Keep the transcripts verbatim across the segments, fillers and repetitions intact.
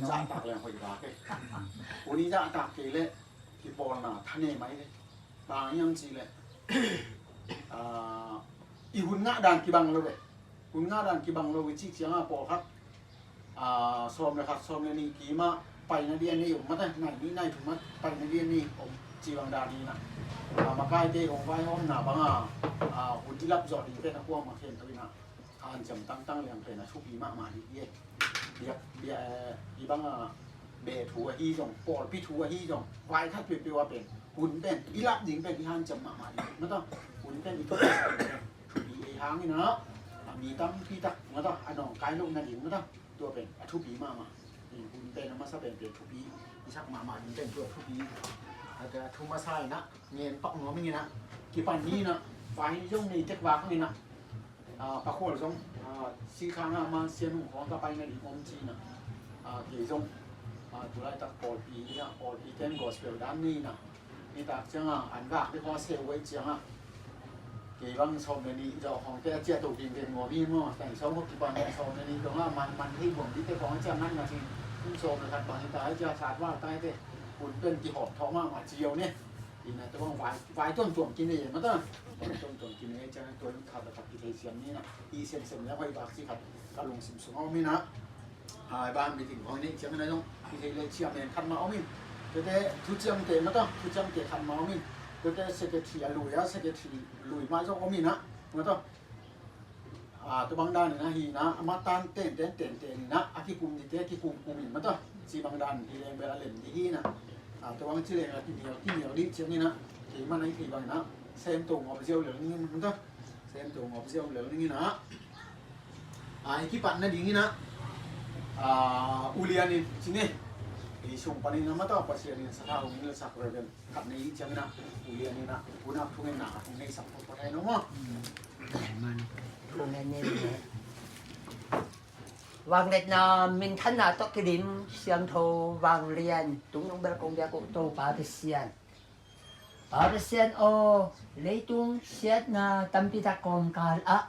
Zahtak leng hoih vak e. Hun i zahtak kei leh kipawlna thane mai le. Bang hiam cih leh, ah, i hun ngah dan kibang lo ve. Hun ngah dan kibang lo i cih ciangah pawlkhat, ah, sawm le khat, sawm le nih kim ah paina ding a nei om mate, nai nih nai thum ah paina ding a nei om cih bang dan hi na. Ah, makaite hong vaihawmna bangah, ah, hun i lap zawh ding pen a kuamah khempeuh in ah hanciam tangtang leng pen a thupi mahmah ding hi. Biak, biak, eh, i bangah beh thu ahi zong, pawlpi thu ahi zong, vai khat peuhpeuh ah pen hun pen i lap ding pen i hanciam mahmah ding. Mataw, hun pen i thupi, thupi ei hangin ah, a mi tampi tak, mataw, a nawngkai loh nading, mataw, tua pen a thupi mahmah. Hun pen a masa pen pen thupi i sak mahmah ding pen tua thupi. A, a thu masa in ah ngen pak nuam ing in ah, kipan ni in ah, vai zong nei tek vak ing in ah. Ah, Pakhual zong, ah, Sikhang ah man Sian Hung khawng ka paina ding om ci in ah. Ah, kei zong, ah, tulaitak pawlpi in ah, pawlpi ten gospel dan nei in ah. Nitak ciangah an vak ding khawng a seu uh ahih ciangah kei bang sawm le nih zawh khawngte a ciah to vingveng nuam hi maw. Tang sawm khawng kipan sawm le nih dongah man, man thei buang dingte khawng a ciah ngan ngat hi. Kum sawm le khat bang hi ta a ciah sat val taite. Hun pen kihawm thawh mahmah ci uh ne. Ina tua bang vai, vai tuamtuam kinei e mata. Vai tuamtuam kinei e ciang tua in khat a khat kithei siam ni na. I semsem le hoih vak ci khat ka lungsim sungah om hi na. Ai, bang meeting khawng i neih ciangin ah zong kithei le chairman khat mah om in. Tuate thuciamte mata, thuciamte khat mah om in. Tuate secretary a lui a, secretary lui mah zong om in ah. Mata. Ah, tua bang dan in ah hi na, a matan tenten tenten in ah, a kikum dite, kikum kum in mata. Ci bang dan hi leng bel a lem ding hi na. Ah, tua bang ci leng a kinial, kinial ding ciangin ah. Kei man a i thei bang in ah. Sem to ngawp ziau lel ning in mata. Sem to ngawp ziau lel ning in ah. Ah, i kipat nading in ah, ah, ulian in ci ne. I sung panin a mata Pasian in sathau hong ngilsak Reverend khat nei i ciangin ah, ulian in ah, hun ah thungetna khat hong neisak photphot hai no maw. Thungen in le. Vangliatna minthanna tawh kidim siangtho vanglian tungnung bel kong biak uh Topa Pasian. Pa Pasian aw, leitung siatna tampi tak kawmkal ah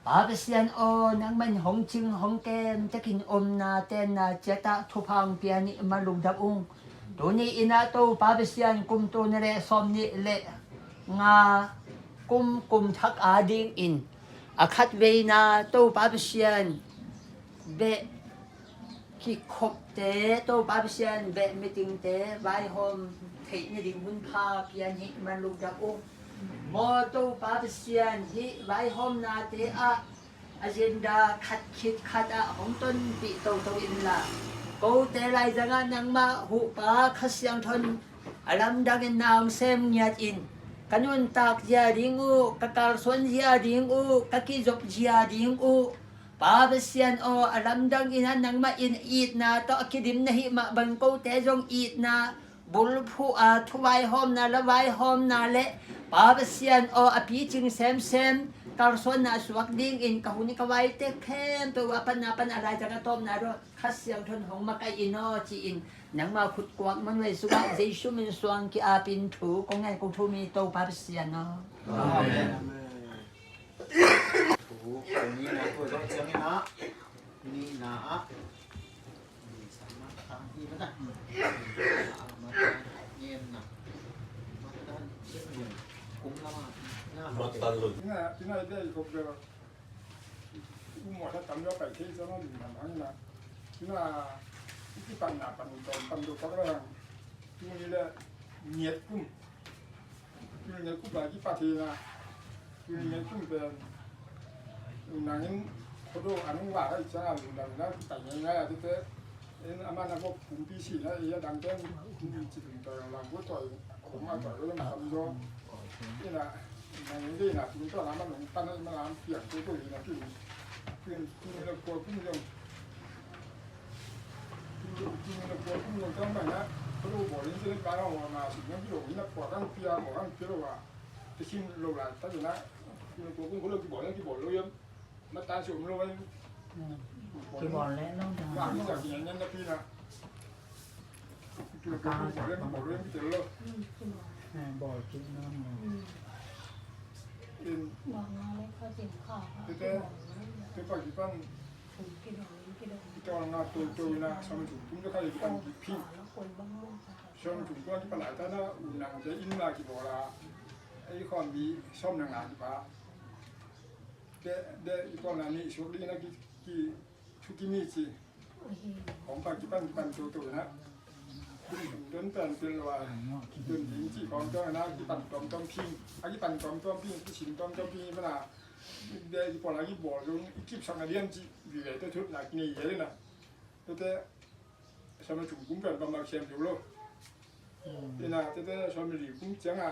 Pa Pasian aw, nangman hong cing hong kem takin omna tenna ciatah thupha hong pia nih, malung dap ung. Tuni in ah Topa Pasian kum tul nih le sawm nih le nga kum, kum thak a dingin a khat veina Topa Pasian beh kikhopte, Topa Pasian beh meetingte vaihawm theih nading hun pha pian hih malung dap ung. Maw Topa Pasian, hih vaihawmnate ah agenda khat khit khat ah hong tonpih toto inla, kote laizangah nangmah huhpa Kha Siangtho in a lamdangin na hong sem ngiat in, ka nuntak zia ding uh, ka kalsuan zia ding uh, ka kizop zia ding uh, Pa Pasian aw, a lamdang in ah nangmah in itna tawh a kidim na hih mah bang kote zong itna bulphuh a thuvaihawmna, lavaihawmna le Pa Pasian aw, a picing semsem kalsuanna a suak dingin ka hun ka vaite khempeuh a panna pan a laitang a tawpna dawh Kha Siangtho in hong makaih in aw ci-in nangmah khutkuak manuai sungah Jesu min suang ki-apin thu kong ngai kong thum hi Topa Pasian aw. Amen. Thu, thu nihna thu zawh ciangin ah, nihna ah, ni sama tang hi mata. Mata ngenna. Mata dan kum lama. Mata lun. Ina, ina ide i kop bel. U mawh sa tam lo pai thei sa ma ding nam hang ina. Ina, i kipanna pan u tawm pan du pak la hang. Tuni le ngiat kum. Tuni ngiat kum la kipat hi na. Tuni ngiat kum pen nangin khodo anung wa hai cha lungdam na kipat ngai ngai a tete. En ama na ko kumpi si na i a dang ten kumpi ci lungdam lang ko toi. Kum a toi lo lam tam do. Ina nangin de na kum to na ma lung pan na ma lam piak ko ko ina kum. Kum kum na ko kum yong. Kum kum na ko kum yong tang ma na. Ko lo bo lin se ka na wa ma si na ko lo ina ko kan pia ko kan pia lo wa. Te sim lo la ta na. Kum ko kum ko lo ki bo na ki bo lo yong. Mata sium lo. Kibawl leh lo dang. Nga mi sa kian nyan na pi na. Tu ko ko le mo le mi te lo. Bawl kik na mo. In. Te te te pa ki pan. I tawlnga toto in ah sawm le thum kum tawh kha i kipan kiphing. Sawm le thum kum a kipan laitakin ah u nangte inn la kibawl a, ei khawm mi sawm le nga kipa. Te, te i tawlnga nih suak ding in ah ki, ki, thu kimi ci. Khawng pa kipan kipan toto in ah. Don pen pil lo a, don ding ci khawng tawh in ah kipan tuamtuam phing. A kipan tuamtuam phing, kisin tuamtuam phing in ah. Te i pawl a kibawl zong i kipsakna lian ci vive tawh thutna kinei hi in ah. Tete sawm le thum kum pen bangmah sem zo lo. Ina tete sawm le li kum ciang a,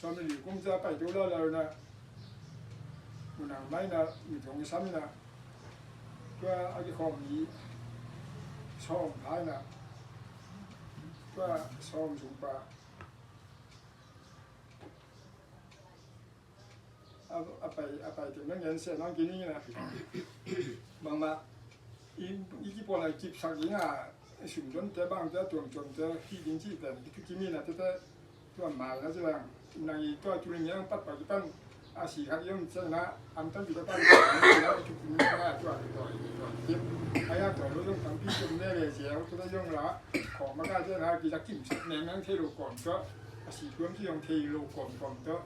sawm le li kum ciang a pai to la la ina, u nang mai na mi zong i sam ina, tua a kikhawm mi sawm pha ina, tua sawm sung pa a, a pai, a pai teng na ngen sia nang kini na. Bangmah i, i kipawl a kipsak ding a, sum donte bangte, tuamtuamte hih ding cih pen kithukim in a tete, tua mai na ci leng, nang i tua tul ngiang pat pa kipan a si khat i om ciang na, am tam kipan pan na kithukim in a tua tua tua tip. Ai a tua lo zong tampi tum ne le sia, tua zong la khawng maka te na kiza kimsak neng nang thei lo kawm tua, a si tuam ci zong thei lo kawm kawm tua.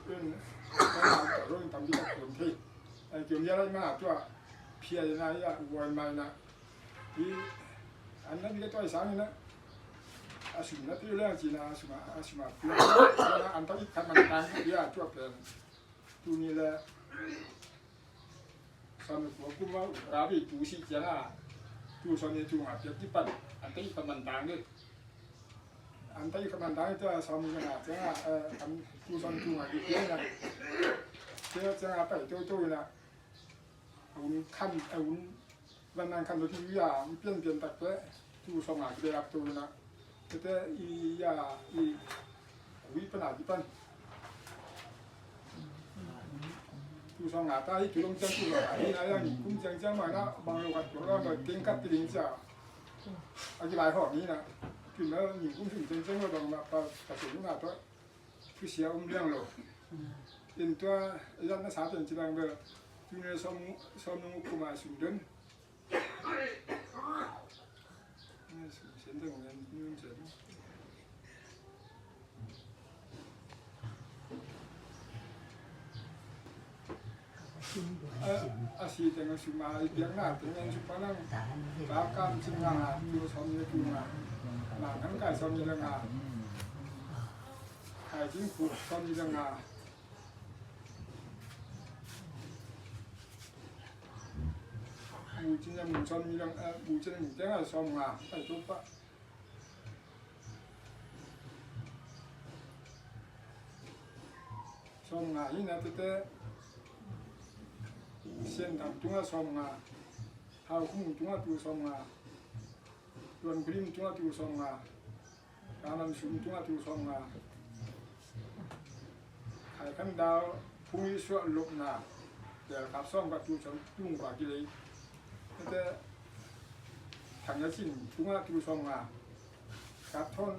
Tua in, tua in, tua in tampi tak tuam thei. Ai, tuam dia lai ma tua. Phia na ya, uai mai na. Hi, an na bi ka tua i sang na. A sum na pia leng ci na, a sum a, a sum a pia. An ta i khat man tang ya tua pen. Tu ni le. Sawm le kua kum a, rabi tu si ciang a, tu sawm le tu nga piak kipan, an ta i khat man tang ding. An ta i khat man tang ding, tua sawm le nga ciang a, eh, an tu sawm le tu nga kipiak na. Tua ciang a pai to to na. A un khan, a un van nang khan to ki ya, pian pian tak te, tu sawm nga kipiak to na. Tete i ya i kui pana kipan. Tu sawm nga ta hi tu long ciang tu sawm nga hi na ya ni kum ciang ciang ma na bang lo kat tu lo kat ting kat ti ding cia. A ki lai hawm ni na. Tu na ni kum sung ciang ciang lo bang ma pa pa sung na to. Tu sia um liang lo. In tua ya na sa ten ci bang be. Tu ne sawm sawm nung kum a sung den. A, a si teng a sum a i piakna teng en sum pa nang. Ka kam cing nga nga, tu sawm ni tu nga. Nang hang kai sawm ni nga. Kai cing khu sawm ni nga. Mu cin a mu sawm ni lang, eh, mu cin a mu teng a sawm nga, pai tuk pa. Sawm nga hi na tete, Sian Tham tung a sawm nga, Hau Khum tung a tu sawm nga, Tuan Khulim tung a tu sawm nga, Ka man sum tung a tu sawm nga. Khai khan dau phung i suah lopna. Tel kap sawm ka tu sawm tung ka kilei. Tete thang ya cin tung a tu sawm nga. Kap thon.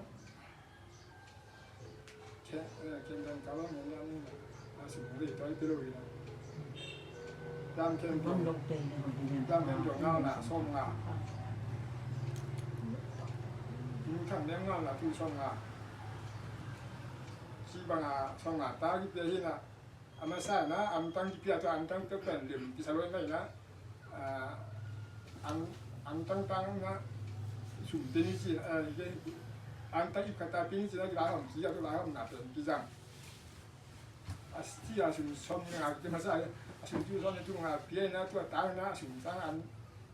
Ke, eh, ken dan ka lo ngen ya ni. A sum ri toi pilo ina. Dam ken dam ken dam ngau na sawm nga. Ning thang dam ngau na tu sawm nga. Ci bang a sawm nga ta ki pia hi na. A masa na, am tang ki pia tu am tang tu pen lim ki sa loi mai na. A, am, am tang tang na. Sum te ni ci, a, ke, am tang i kata pi ni ci na ki la hom ci a tu la hom na pen ki jam. A si a sum sawm nga ki masa a sum tu sawm tu nga pia na tu a tang na sum tang an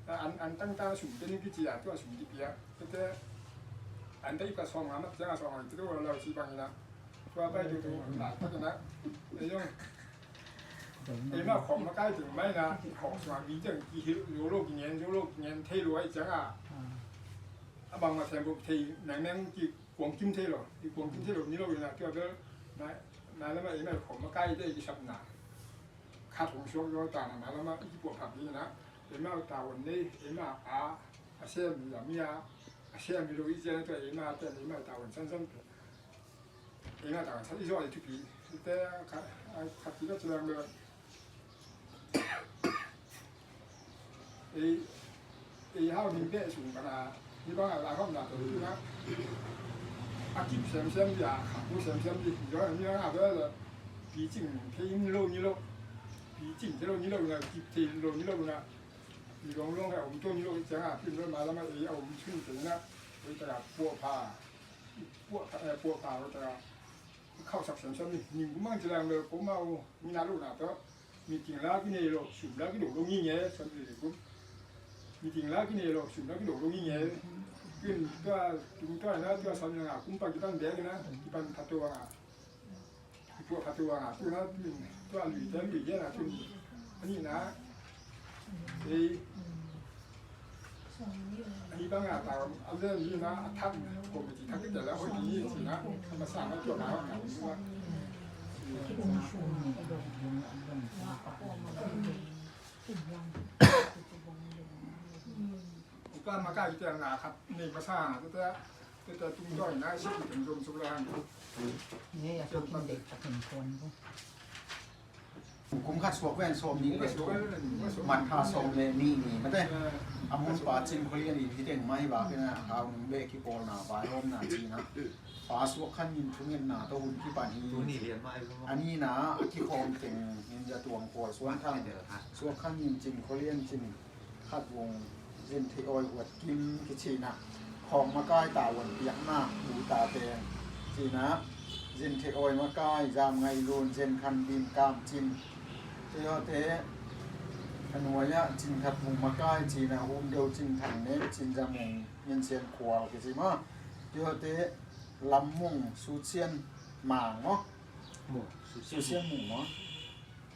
an an tang tang sum te ni ki ci a tu a sum ki pia. Tete an te i ka sawm nga mak ciang a sawm nga tu lo ci bang na. Tua pai tu tu na ta na. E yong. E ma khom ma kai tu mai na khom sua bi jeng ki hil lo lo ki ngen lo lo ki ngen thei lo ai ciang a. A bang ma sem bu thei nang nang ki kuang kim thei lo, i kuang kim thei lo ni lo ina tua bel na, na lama i mai khom ma kai te i sapna. Khat hong suak lo ta na, na lama i kipuak phak ni na. I ma ta wan nei, i ma a, a sem mi la mi a, a sem mi lo i cia na tua i ma te i ma ta wan san san te. I ma ta wan san i zo i tupi. Te khat, khat ti ka ci lang bel. Ei, ei hau ning beh sung pana, ni banga la hom na to tu na. A kip sem sem dia, kha ku sem sem di, jo ni na beh la. Pi cing thei ni lo ni lo. Pi cing thei lo ni lo na, kip thei lo ni lo na. Pi long long ha om to ni lo, ciang a pin lo ma la ma ei a om sun te na. Oi ta ya puak pha. Puak pha, eh, puak pha oi ta ya. Khauh sak sem sem ni, ning ku mang ci lang lo, ko mau, ni na lo na to. Meeting la ki nei lo, sum la ki dong lo ngi nge, san ti kum. Meeting la ki nei lo, sum la ki dong lo ngi nge. Kin tua, tung tua na, tua san na, kum pan ki pan bek na, ki pan pha tua na. Ki tua pha tua na, tu na, tua lui, tua lui, ya na, tu. Ani na. Ei. Ani bang a ta, a le ni na, a thak, ko mi ti thak ki ta la, hoi ni, si na, ma sa na, tua na, na, na. Upa ma kai te nga khat nei ma sa te te te tung doi na si ki tung dum su la. Ni ya tung dek ta tung kon bu. Kum khat suak ven sawm nih le kum khat suak ven sawm nih. Mat kha sawm le nih ni mate. A mun pa Cin Khualian in hi teng mai ba kena hau nung be ki pawl na vai hom na ci na. Pa Suak Khan Ngin thungetna tawh hun kipan hi. Tuni lian mah hi lo. A nihna a kikhawm teng Ngin Za Tuang, Khual Suan Thang, Suak Khan Ngin, Cin Khualian, Cin Khat Vung, Zin Theih Awi, Huat Kim kici na. Khawng makai tavuan piakna, bu ta teng ci na. Zin Theih Awi makai, Zam Ngai Lun, Zen Khan Dim, Kam Cin. Tuate a nuai ah Cin Khat Vung makai ci na, Hum Deu, Cin Thang Nek, Cin Za Mung, Ngin Sian Khual kici maw. Tuate Lam Mung, Su Sian Mang maw. Mung, Su Sian Mung maw.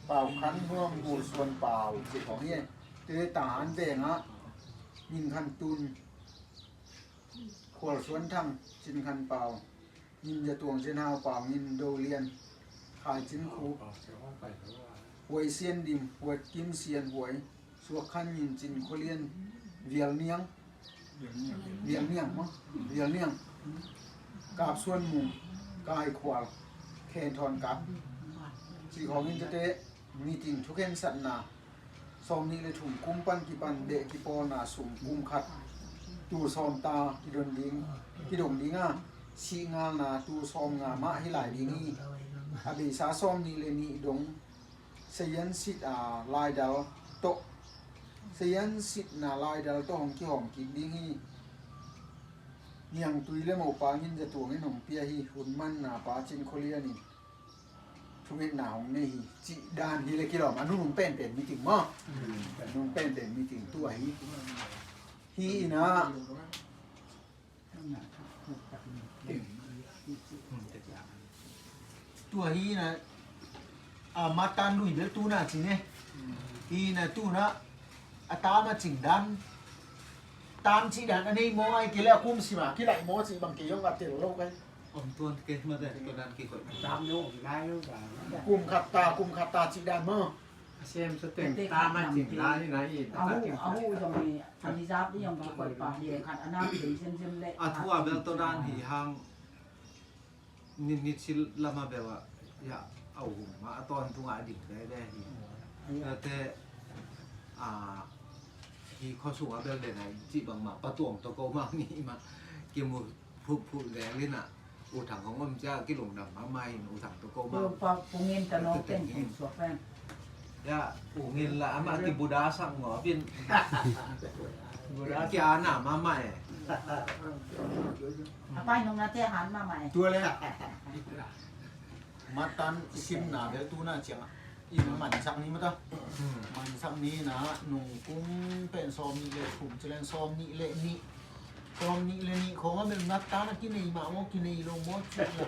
Pau Khan Nuam, Hu Suan Pau, ci khawng hi. Te ta an veng ah, Ngin Khan Tun, Khual Suan Thang, Cin Khan Pau, Ngin Za Tuang, Cin Hau Pau, Ngin Do Lian, Khai Cin Khu, Huai Sian Dim, Huat Kim Sian Huai, Suak Khan Ngin, Cin Khualian, Vial Niang, Vial Niang maw, Vial Niang, Kap Suan Mung, Kai Khual, Khen Thawn Kap, ci khawng in tete, meeting thukhensatna, sawm nih le thum kum pan kipan beh kipawlna sum kum khat, tul sawm ta kidon ding, kidong ding a, sih ngalna tul sawm nga mah hi lai ding hi. A beisa sawm nih le nih dong, Sayan sit a laidal tawh, Sayan sitna laidal tawh hong kihawm kik ding hi. Niangtui le mopa Ngin Za Tuang in hong pia hi, hun manna pa Cin Khualian in thungetna hong nei hi, cih dan hi le kilawm, a nunung penpen meeting maw? A nunung penpen meeting tua hi. Hi ina. Tua hi na, a matan lui bel tuna ci ne. Hi na tuna, a tama cing dan. Tam ci dan a nei maw ai kile a kum sima kilai maw ci bang ke yong a tel lo kai. Om tuan ke ma de, tuan dan ki koi. Tam no om lai lo ba. Kum khat ta, kum khat ta ci dan maw. A sem sa teng ta ma cing lai na i. A hu, a hu zong i, a mi zap i zong ki koi pa hi khat a nam dei sem sem le. A thu a bel to dan hi hang. Nit nit sil lama bel a ya a um ma a ton tunga ding de de hi. Te a hi kho sunga bel de na ci bang ma pa tuang to ko ma ni ma ki mu Phu phu leng lina u thang hong om cia kilung dam ma mai u thang tu ko ma. Pu pa pungin ta nong ten hin suak pen. Ya ungin la ama ki Buddha sang ngo pin. Buddha ki ana ma mai. Apai nong na te han ma mai. Tua le. Matan simna bel tuna ciang a. I mansak ni mata. Mansak ni na nung kum pen sawm nih le thum ci len sawm nih le nih. Sawm nih le nih khong a bel matan a kinei mah maw kinei lo maw ci la.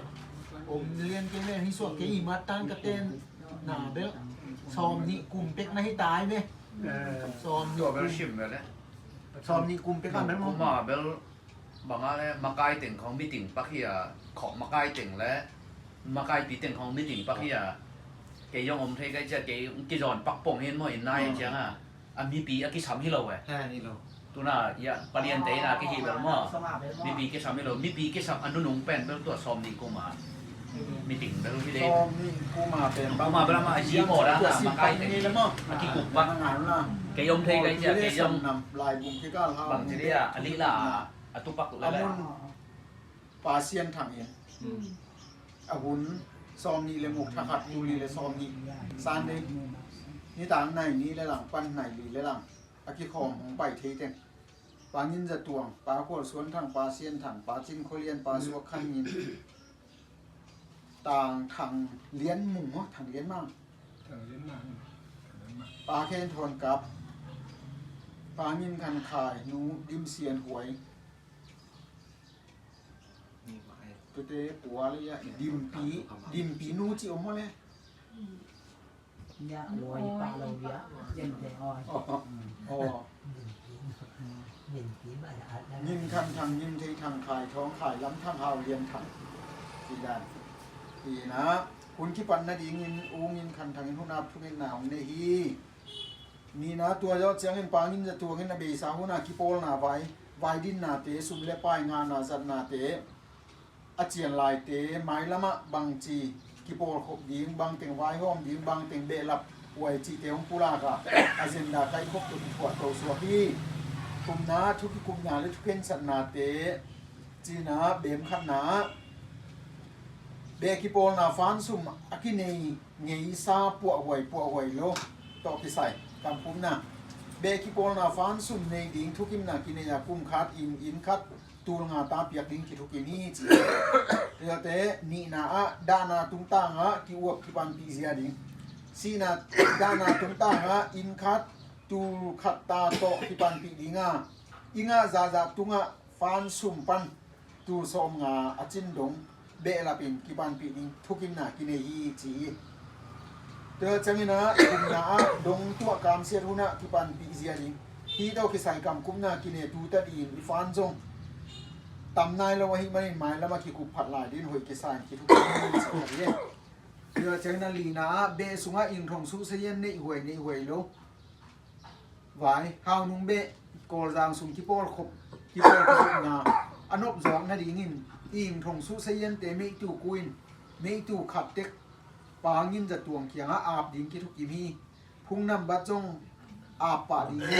Om lian ke ven hi suak ke i matan ka ten na bel. Sawm nih kum pek na hi tai ve. Sawm nih kum. Sawm nih kum pek a bel maw. Banga le makai teng khong meeting pak hi a, khong makai teng le makai pi teng khong meeting pak hi a, kei yong om thei kai cia kei kizon pak pong hin maw in nai ciang a, a mipi a kisam hi lo e. Tuna ya palian te na ki hi bel maw, mipi kisam hi lo, mipi kisam a nunung pen bel tua sawm nih kum a. Meeting bel hi de. Sawm nih kum a pen bang. Kum a bel ama a zi maw da, tua a makai te ni le maw. A kikup bang. Ngan la. Kei om thei kei cia, kei om. Nam lai bung kikal hau. Bang ci dia, a lih la, a tupak la la. A mun Pasian thang in. Hmm. A hun sawm nih le guk, tha khat, tul nih le sawm nih. Sunday. Nitang nai nih le lang, pan nai li le lang. A kikhawm hong pai thei teng. Pa Ngin Za Tuang, Pa Khual Suan Thang, Pa Sian Thang, Pa Cin Khua Lian, Pa Suak Khan Ngin, Tang Thang Lian Mung maw, Thang Lian Mang. Thang Lian Mang, Thang Lian Mang. Pa Khen Thawn Kap, Pa Ngin Khan Khai, Nu Dim Sian Huai. Tute pua le ya, Dimpi, Dimpi nu ci om maw le. Aw. Aw. Ngin Khan Thang, Ngin Thei Thang, Khai Thawng, Khai Lam Thang, Hau Lian Thang. Ci dan. Ci na, hun kipan nadingin U Ngin Khan Thang in hun ap thungetna hong nei hi. Nihna tua zawh ciangin Pa Ngin Za Tuang in a beisa hun a kipawlna vai, vai dinnate, sum le pai ngahna zatnate, a cian laite, mailamah bangci kipawlkhop ding, bangteng vaihawm ding, bangteng behlap huai cihte hong pulak a, agenda kaikhop tawh kiphuahto suak hi. Thumna, thu kikupna le thu khensatnate, cina, bem khatna, beh kipawlna fan sum a kinei ngeisa puahhuai puahhuai lo tawh kisai kamkupna. Beh kipawlna fan sum nei ding thukimna kinei a kum khat in, inn khat tul nga ta piak ding kithukim hi ci. Tuate nihna ah dahna tungtang ah ki-uap kipanpih zia ding. Sihna, dahna tungtang ah inn khat tul khat ta tawh kipanpih ding a, i ngah zahzah tungah fan sum pan tul sawmnga a cin dong behlapin kipanpih ding thukimna kinei hi ci hi. Tua ciangin ah thumna ah dong tuah kamsiat hun ah kipanpih zia ding. Hih tawh kisai kamkupna kine tu ta dingin i fan zong tam nai lo ahih manin mailam a kikup phat lai dingin hoih kisa in kithukim hi ci hi. Tua ciangin ah lina ah beh sungah ing thong suhsayen neihhuai neihhuai lo. Vai, Haunung beh, Kawlzang sung kipawlkhop, kipawlkhopna a nopzawk nadingin ing thong suhsaiyente meitu ku in, meitu khat tek Pa Ngin Za Tuang kiangah ap ding kithukim hi. Phung nambat zong ap pah ding hi.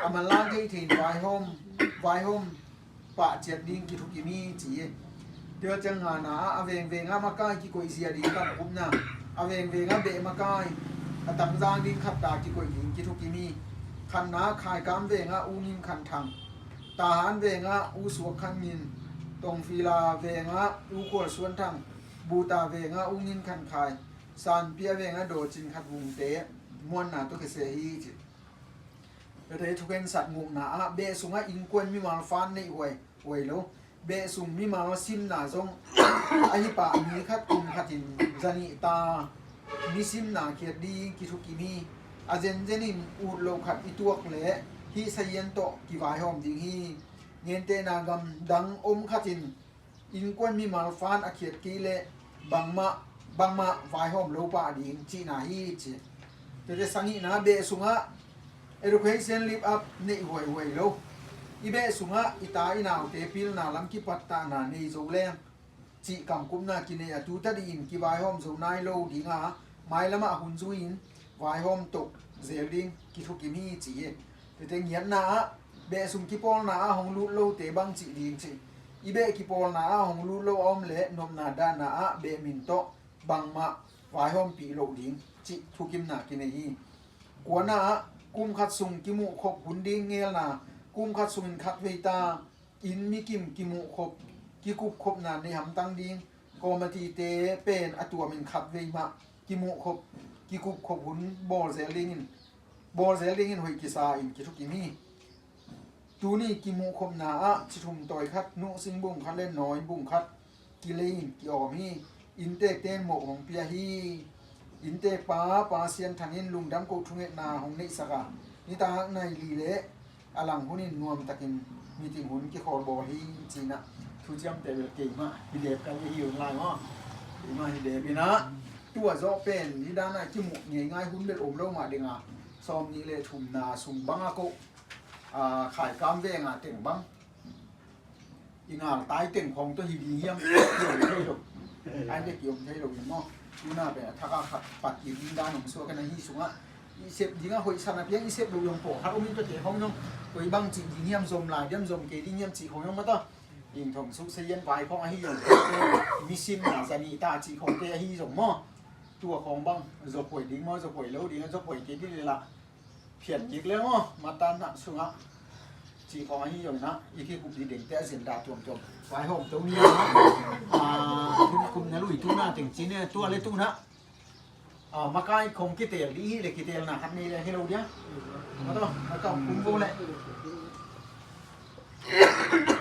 A manlang thei thei in vaihawm, vaihawm pah ciat ding kithukim hi ci hi. Tua ciang ngana ah a vengveng ah makai kikoih zia ding kamkupna, a vengveng ah beh makai a tangzang ding khat ta kikoih ding kithukim hi. Khatna ah Khaikam veng ah U Ngin Khan Thang, Tahan veng ah U Suak Khan Ngin, Tongfila veng ah U Khual Suan Thang, Buta veng ah U Ngin Khan Khai, Sanpia veng ah Daw Cin Khat Vungte muanna tawh kisai hi ci. Tate thukhensat ngukna ah beh sungah innkuan mimal fan neihhuai huai lo. Beh sung mimal simna zong ahi pah mi khat kum khatin zanih ta mi simna khiat ding kithukim hi. A zenzenin ut lo khat i tuak leh hih sazian tawh kivaihawm ding hi. Gentehna gam dang om khatin innkuan mimal fan a khiat kei leh bangmah, bangmah vaihawm lo pah ding cihna hi ci. Tete sagihna beh sungah education lift up neih huaihuai lo. I beh sungah i ta i naute pilna lam kipattahna nei zo leng cih kamkupna kinei a tu ta dingin kivaihawm zo nai lo dinga mailamah hun zui-in vaihawm toh zel ding kithukim hi ci hi. Tete ngiatna ah beh sung kipawlna ah hong lut lote bang cih ding cih. I beh kipawlna ah hong lut lo a om leh nopna dahna ah beh min tawh bangmah vaihawmpih loh ding cih thukimna kinei hi. Kuana ah kum khat sung kimuhkhop hun ding ngelna, kum khat sungin khat vei ta inn mikim kimuhkhop, kikupkhopna nei hamtang ding, kawmatite pen a tuamin khat vei mah kimuhkhop, kikupkhop hun bawl zel dingin, bawl zel dingin hoih kisa in kithukim hi. Tuni kimuhkhopna ah cithum tawi khat, nuhsing bung khat le nawi bung khat kilei in ki-awm hi. Inntekte in moh hong pia hi. Inntekpa Pa Sian Thang in lungdam koh thungetna hong neihsak a, nitak nai li le a lang hunin nuamtakin meeting hun kikhawl bawl hi. Cinah thu ciamteh bel keimah hi dep kal hi un lai maw? Keimah hi dep inah tua zawh pen hi danah kimuh ngeingai hun bel om lo mah dinga sawm nih le thumna sung banga koh, a, Khaikam venga teng bang i ngal tai teng khawng tawh hi ding hiam? Thei lo. Ai dek i om thei lo in maw. Tuna pen a thak a khat pat i ding dan hong suak in a hi sungah i sep dingah hoih san a piang i sep lo zong pawlkhat om in, tuate hong zong koi bang cih ding hiam, zom lai diam zom kei ding hiam cih khong zong mata. Ing thong suh se yan vai khong ahi zong, misim na zani ta cih khongte ahi zong maw. Tua khong bang zop huai ding maw, zop huai lo ding, zop huai kei ding leh lah phiat kik leng aw, matan hah sungah cih khong ahi zong inah i kikup ding dengte a zenda tuamtuam vaihawm to ni a, kum na lui tuna teng cin e, tua le tuna makai khong kitel dih hi le, kitelna khat nei le hi lo dia. Mato a ka kum vo le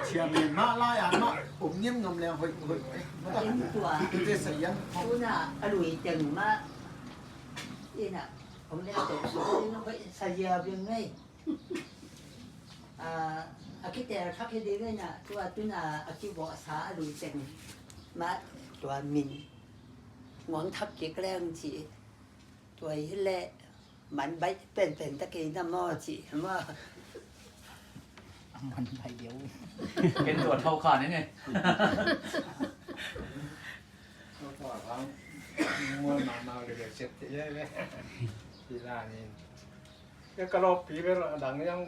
Chia men mah lai an mah om niam ngam leng hoih hoih. Mata in tua kite sayan tuna a lui teng mah ina om leng teng hoih sayan bing ngai. A kitel thak hi ding ina tua tuna a kivawhsa a lui teng mah tua min nguang thak kik leng ci. Tua hi leh man baih penpen ta kei na maw ci maw. A man baih deuh. Ken tua thau kha ni ne. Tua kha mual mahmah le le sep te le le. Ci la ni. Ka lawppi bel a dang yang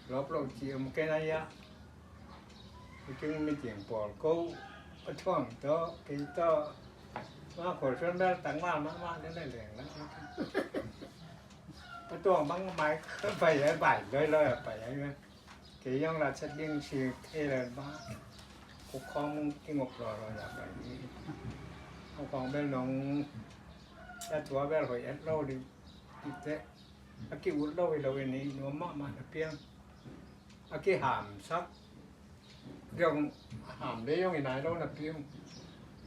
lawp lo ci om ken a ia. King meeting pawl ko a thuang to kei to ma khol suan bel tang ma ma ma le le leng la. A tuang bang mai pai ai bai loi loi a pai ai. Kei yang la chat ding si thei le ba. Ko khong kingop lo lo ya pai ni. Ko khong bel nong ya tua bel hoi et lo ding. Ite a ki ut lo i lo i ni nuam mahmah na piang. A kihamsak zong a ham le zong i nai lo na piang.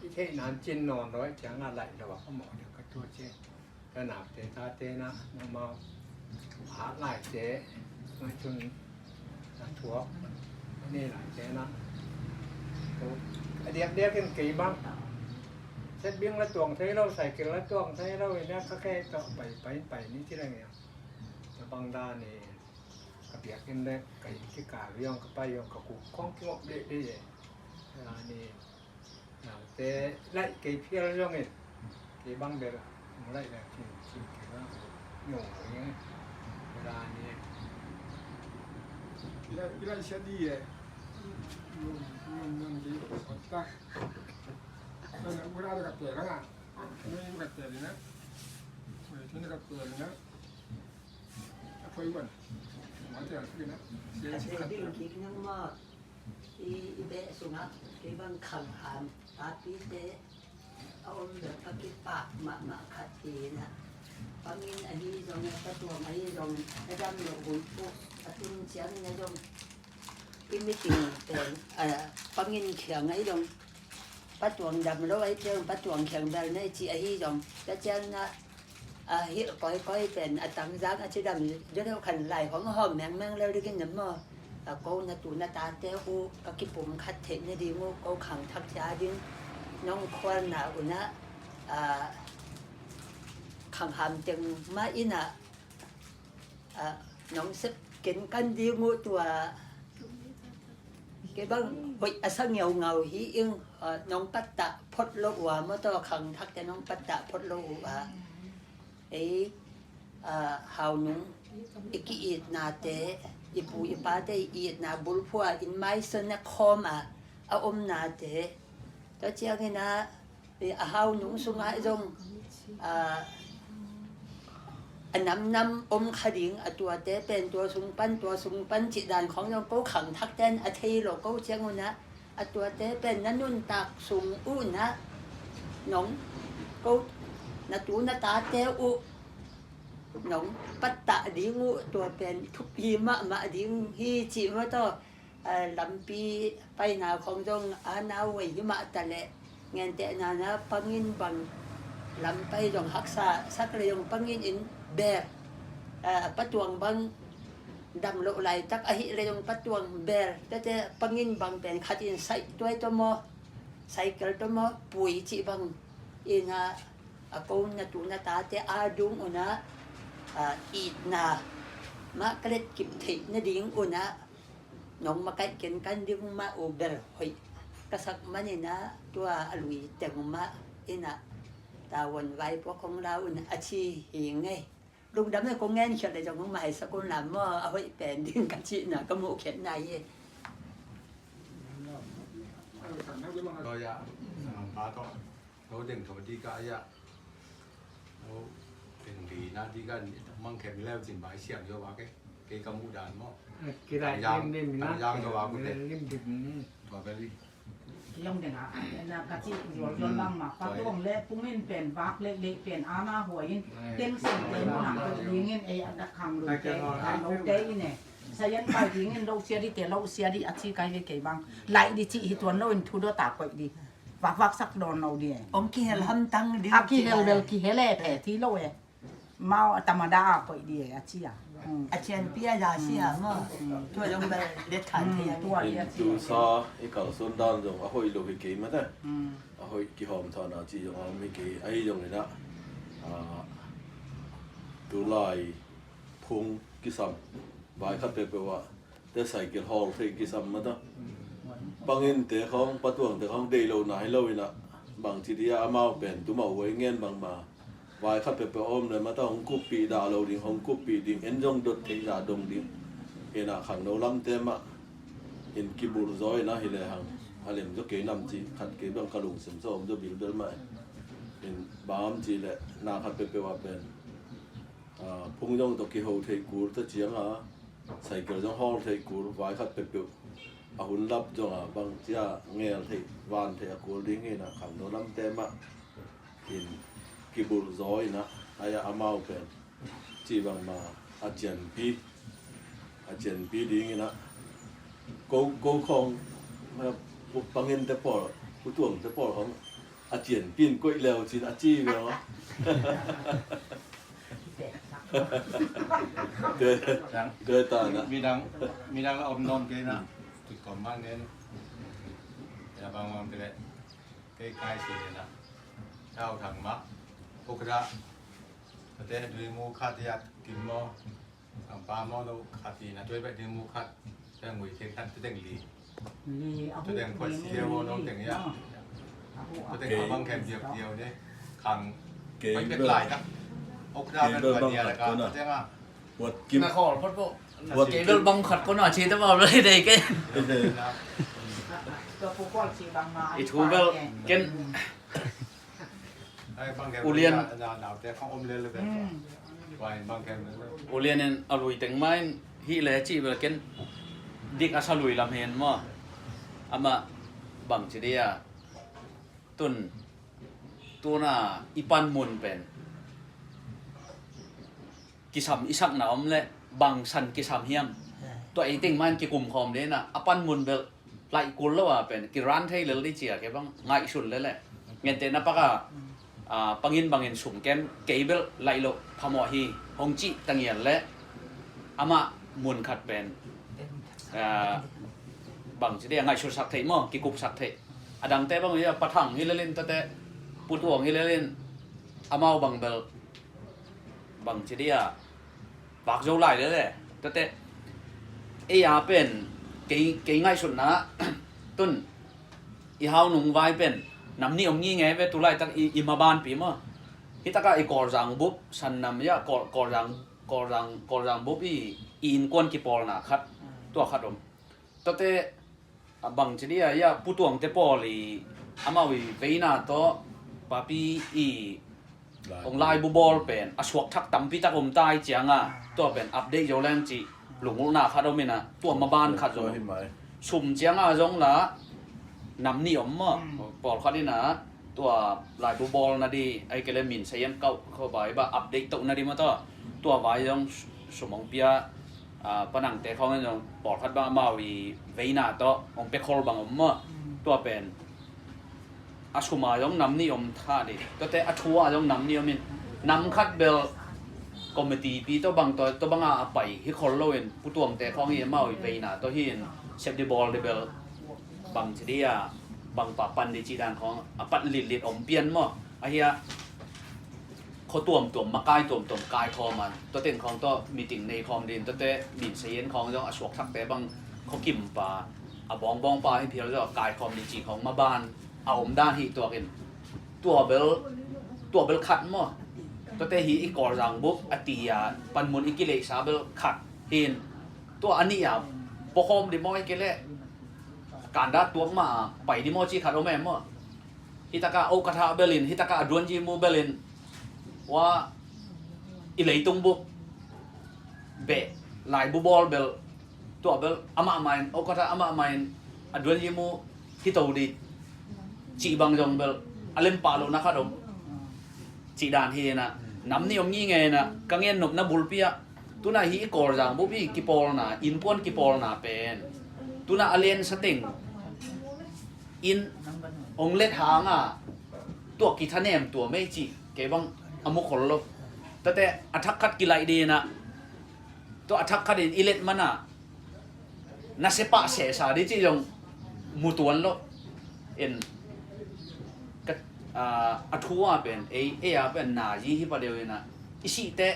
I theih nan cin nawn lo i ciang a laih lo a ka mawh deuh ka tua ci. Ka nakte tate na na mau a laite na cun na thuak a ni laite na a diakdiak in kei bang. Set bing la tuang thei lo, cycle la tuang thei lo i nia ka kei tawh pai pai pai ni ci leng ia. Ka bang dan i ka biakinn le ka inn kikal zong ka pai zong ka kuk khong kingop lehleh e. Ni nangte laih kei phial zongin kei bang bel hong laih le cin cin kei bang nyong lo ing. Ni laih laih sia di e. Nun nun nun di sawt ta. Nun nun ka tel nga. Nun nun ka tel nga. Nun nun ka tel nga. A poi wan. Ma tel kik na. Sia sia ka tel kik na ma. I, i beh sungah kei bang khangham papite a om bel ka kipak mahmah khat hi na. Pangin ahi zong a patuang ahi zong a dam lo hun puk a tun ciang na zong i meeting pen pangin khiang ahi zong patuang dam lo ahi ciang patuang khiang bel na i ci ahi zong ka ciang na a hilh kawikawi pen a tangzang a cidam deuh khan lai hong hawm mengmeng lo dingin na maw? A ko na tu na tate uh ka kipum khat theih nading uh ko khangthak cia ding nong khualna unah a khangham teng mah inah a nong sep kenkan ding uh tua kei bang hoih a sa ngeungau hi ing. Nong pattah phot lo uh a maw taw khangthakte nong pattah phot lo uh a ei haunung i ki-itnate i pu i pate i itna bulphua in maisana khawm a a omnate tua ciangin a a haunung sungah zong a namnam om kha ding a tuate pen tua sung pan tua sung pan cih dan khawng zong ko khangthakte in a thei lo ko ciang unah a tuate pen na nuntak sung unah nong ko na tu na tate uh nong pattah ding uh tua pen thupi mahmah ding hi cih maw taw. Lampi paina khong zong a nau wei hi mah ta leh ngentehna na pangin bang lam pai zong haksa sak le zong pangin in ber patuang bang dam loh laitak ahih le zong patuang ber tete pangin bang pen khat in saih tuai tawh maw cycle tawh maw pui cih bang ina a ko na tu na tate a dung unah itna mah ka let kip theih nading unah nong makaih kenkan ding mah uh bel hoih Ka sak manin ah tua a lui teng mah in ah, tavuan vaipuak hong la un a ci hi ngei. Lungdam le kong ngen khiat le zong hong maisak un la maw, a hoih pen ding ka cihna ka muh khiatna hi. Lo ya, pa tawh lo deng tho di ka ya. Lo deng di na di ka mang khem leu cin bai siam yo wa ke. Ke ka muh dan maw. Kidai yang lim lim na yang yo wa ku te. Lim lim ni. Tua ka li. Kiong deng a, na ka ci yol yol bang ma, pa tuang le pungin pen bak le le pen ama huain, teng sing pen na ka dingin ei a da khang lu te, khang lu te i ne. Sayan pai dingin lo sia di te, lo sia di a ci kai ve kei bang. Lai di ci hi tuan lo in thu do ta koi di. Vak vak sak don lo di. Om kihel ham tang di. A kihel bel kihel e pe ti lo e. Mau a tamada a koih di a ci a. A cianpi a za si a maw. Tua zong bel let khan thei a ni. Tua i a ci a. Tusa i kalsuan dan zong a hoih lo hi kei mate. A hoih kihawm thana ci zong a om hi kei. Ahi zongin ah, tulai phung kisam vai khat peuhpeuh ah te cycle hawl thei kisam mata. Pangin te khawng, patuang te khawng deih lo nai lo in ah, bangci dia amau pen tumau huai ngen bangma vai khat peuhpeuh a om le mata hong kuppih dah lo ding, hong kuppih ding, en zong dot theih zah dong ding. In ah khangno lamte mah in kibulh zaw in ah hi lehang a lem zaw kei nam cih khat kei bang ka lungsim zaw om zaw bilbel mah in. In bang om cih leh na khat peuhpeuh ah pen phung zong tawh kiho theih kul ta ciang a, cycle zong hawl theih kul, vai khat peuhpeuh a hun lap zong a bangcia ngel theih van theih a kul ding hi in ah khangno lamte mah in kibulh zaw in ah, ai ah amau pen cih bangma a cianpi, a cianpi ding in ah ko, ko khawng pangin te pawl, putuang te pawl khawng a cianpi in koih leu cin a ci ve aw. Midang, midang la om nawn kei na. Tut kom man ngen. Ya bang bang pile. Kei kai si ngen na. Tau thang ma. Ukra. Pate dui mu khat ya kim mo. Ang pa mo lo khat i na tuai pate dui mu khat. Teng ngui kei khat teng li. Li a tu deng koi si mo lo teng ya. Tu deng abang kem diak diak ni. Kang kei pet lai tak. Ukra pet lai dia la ka. Teng a. Wat kim. Na khol phot phot. Wat kim bel bang khat ko na chi ta bang lai dei ke. I thu bel ken. Ulian. Ulian in a lui teng main hi le chi bel ken. Dik a sa lui lam hen maw. Ama bang chi dia. Tun tuna i pan mun pen kisam i sakna om le bang san kisam hiam? Tua ei teng man kikum khawm le na a pan mun bel laih kul lo a pen kiran thei lel di cia ke bang ngaihsun le le. Ngente na paka pangin bangin sum kem kei bel laih lo phamawh hi hong cih tangial le amah mun khat pen bang ci dia ngaihsun sak thei maw, kikup sak thei. A dangte bang ia pathang hi lelin tate putuang hi lelin amau bang bel bang ci dia vak zo lai lele tate. Ei a pen kei, kei ngaihsutna tun i hau nung vai pen nam ni om ngi nge ve tu lai tak i, i maban pi maw. Hi taka i Kawlzang bup san nam ia Kawl, Kawlzang, Kawlzang, Kawlzang bup i, i innkuan kipawlna khat tua khat om. Tate a bang ci dia ia putuangte pawl i amau i veina tawh papi i hong laibu bawl pen a suak thak tampi tak om tai cianga tua pen update zo leng ci lungulna khat om ina tua maban khat zo. Sum cianga zong la nam ni om maw pawlkhat ina tua laibu bawl na di ai kele min sayan kau kho bai ba update to na di maw tua tua vai zong sum hong pia. Panangte khawng in zong pawlkhat bang amau i veina tawh hong pia khol bang om maw. Tua pen a suma zong nam ni om tha di tuate a thua zong nam ni om in nam khat bel committee pi tawh bang tawh tawh banga a pai hi khol lo in putuangte khawng hi amau i veina tawh hi in sep di bawl di bel bang ci dia bang pa pan di ci dan khawng a pat litlit om pian maw. Ahia kho tuamtuam makai tuamtuam kai khawm an tua teng khawng tawh meeting nei khawm din tuate min sayan khawng zong a suak thakte bang kho kimpa a bawngbawng pa hi phial zawh a kaikhawm ni cih khawng maban a om dan hi tuakin tua bel, tua bel khat maw? Tuate hi i Kawlzang bup a ti a panmun i kileihsa bel khat hin tua a nih a pawkhawm di maw i kei leh kandah tuak mah a pai di maw cih khat om em maw? Hitaka okatha belin, hitaka a duanji mu belin, wa i leitung bup beh laibu bawl bel, tua bel amah main, okatha amah main a duanji mu hito di cih bang zong bel a lempah lohna khat om. Cih dan hi ina nam nih om ngingei ina ka ngennopna bulpi ah tuna hi i Kawlzang bup i kipawlna, innkuan kipawlna pen tuna a lensa teng in hong let hanga tua kithanem tua mei cih kei bang a mu khol lo. Tate a thak khat kilaih dina tua a thak khatin i let mana nasia pah sehsa di cih zong mu tuan lo. In ka, a, a thu a pen ei, ei a pen na zi hi pa deuh ina i sihte